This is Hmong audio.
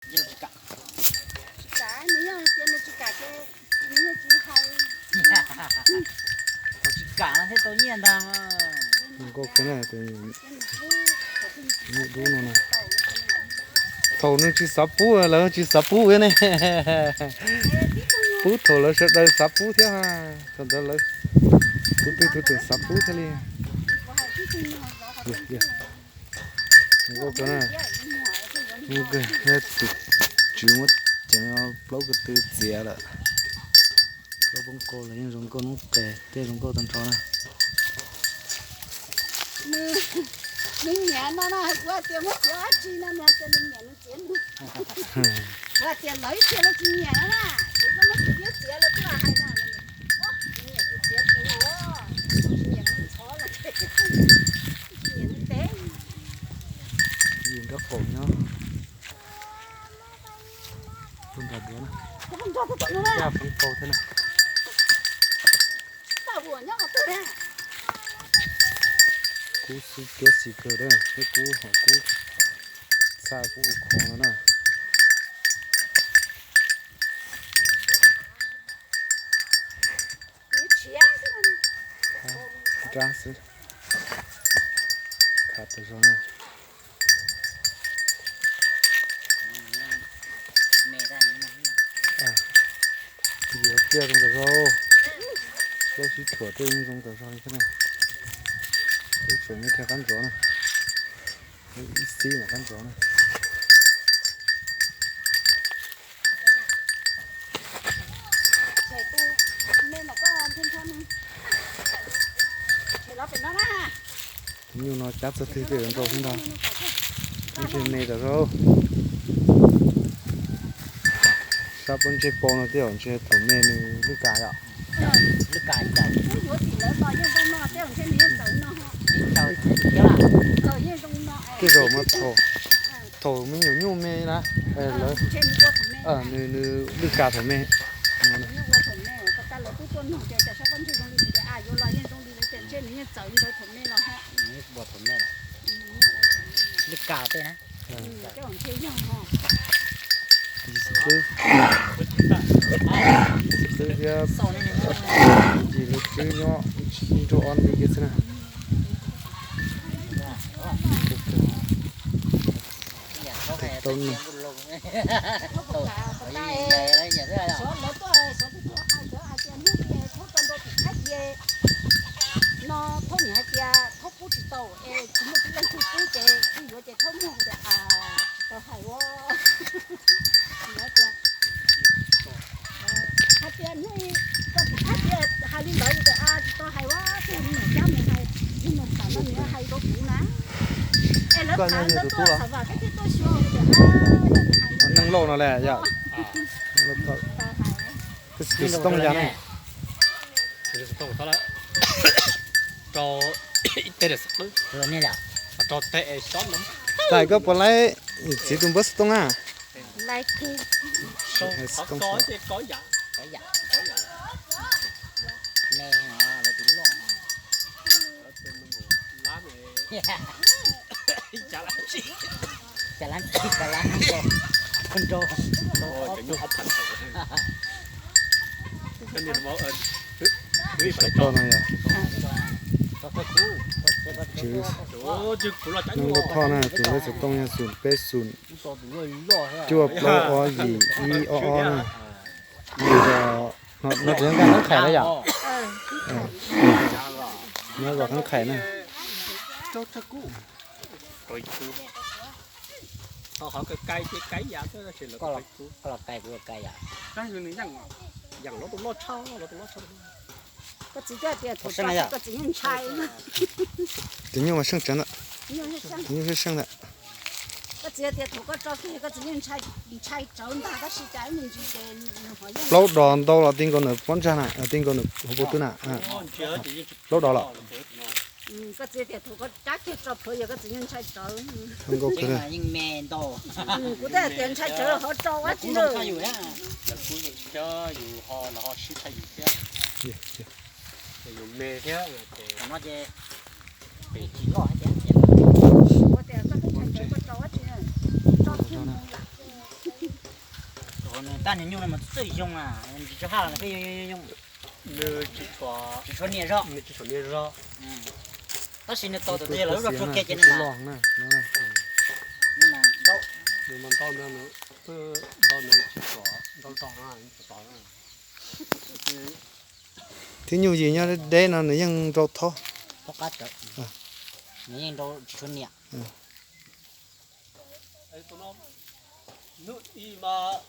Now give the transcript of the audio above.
Tsis kam, nws yog tias nws tsis kam ces nws yeej tsis hais. Thaum tsis kam no thiaj tau nyiaj ntag. Zoo nkauj kiag na, tus nyiam dub no na. Thaum nws tsis xav pub lawv tsis xav pub thiab ne. Pub thaum lawv sawv daws xav pub thiab, thaum ntawd lawv tus twg tus twg xav pub thiaj li. Zoo nkauj na, tus tswv muab ceev plaub ko tw txiav lawm. Plaub poob qau los yeej zoo nkauj noob qes tej zoo nkauj tag nrho na. Nws nyiam no na, kuv hais tias muab txiav dab tsi no nws hais tias nws nyiam nws txiav nws. Kuv hais tias lawv ib txhia los tsis nyiam no na, kuv koj muab tus thiab txiav los kuj hais na. Nws nyiam kuv txiav kuv, tsis nyiam nws ntxhov los tsis nyiam nws tes. Yus nrab qaum nyob puag nram duav na, ncaj feeb pau thiab na. Kub xub cuab xis kawg na, thiab kub hom kub txha kub ua khov no na. Nrab xwb, khav tas zog na. Yuav tsiaj zoo tas zog, plaub sib tshuam tej zoo tas zog li thiab na. Sib tshuam nyob rau qab ntsov na, ib xib nram qab ntsov na. Tus nyuj no cab txog twg tej yuav nrau xwb ntag. Pob ntseg me tas zog. Sab pob ntseg pau no tej zaum ntshe thaum me nws lwj kas yom. Tej zaum mas thaum me nyuam nyuj me na, lawv, nws, nws lwj kas thaum me. Lwj kas tej na. Tis xwb, tis xwb thiab, tis lub tswb nyob nrog ob nti kiag xwb na. Tau no. No thaub nim hais tias thaub pub tsis tau es tsis muaj tib leej twg pub ces tsis yuav ces thaub muag tias tsis tau hais ua. Hais tias hnub ko tsis hais tias hais li ntawd tias tsis tau hais ua, tus niam cab mus hais, tus niam tham no nws hais rau kuv na. Es lawv tham ntawd tuaj xav vam thiab thiaj tuaj xyuas tias neeg lauj no lawm yom. Tus xov tooj yas ne, rau ib teg xov tooj, rau teg xov tooj. Tais koj puas laib txiv tus npawb xov tooj na? Laib kawg. Xov tooj. Cas lab tsis, cas lab nrau, nrau ob tug. Xov tooj no yog Tswv Neej Lauj Thoj na, tus npawb xov tooj yog xoom peb xoom cuaj plaub ob yim ib ob ob na. No tsis yog nkaj qeeb qhais na yom? No zos qeeb qhais na. Koj txiv twb hais tias thaum tso koj txiv yeej ntshai na. Tus nyuj mas seej tsawv ntawm, tus nyuj seej seej ntawm. Koj txiv hais tias thaum koj tso kiag koj txiv yeej ntshai, ntshai tsawv ntag tab sis cas ib me ntsis ces nws ho yeej. Plaub dos ntau los ti nkaus nws pob ntsag na, ti nkaus nws hauv paus twb na. Plaub dos los. Koj txiv tias thaum koj cab kiag tso plhuav yog koj txiv yeej ntshai tsawv. Kuv twb hais tias ntshai tsawv los ho tso ua tsi na. Ua tias koj twb ntshai tsawv koj tso ua tsi na. Tso kiag mus lam. Nws tab niag nyuj no mas txawj yoo a, tsis tshua haj los nws pheej yoo yoo yoo. Nws tsis tshuav niam zog, nws tsis tshuav niam zog. Tab sis nws tos thaum twg los lub zog tsuag kiag ces nws los. Nws mas ntau, nws mas ntau no, nws twb ntau, nws tsis tshuav ntau zog na, nws tsis tos na. Thiab nyuj yim nyob deb deb no nws yeej nrau thob, nws yeej nrau tsis tshuav niam. Hnub ib mas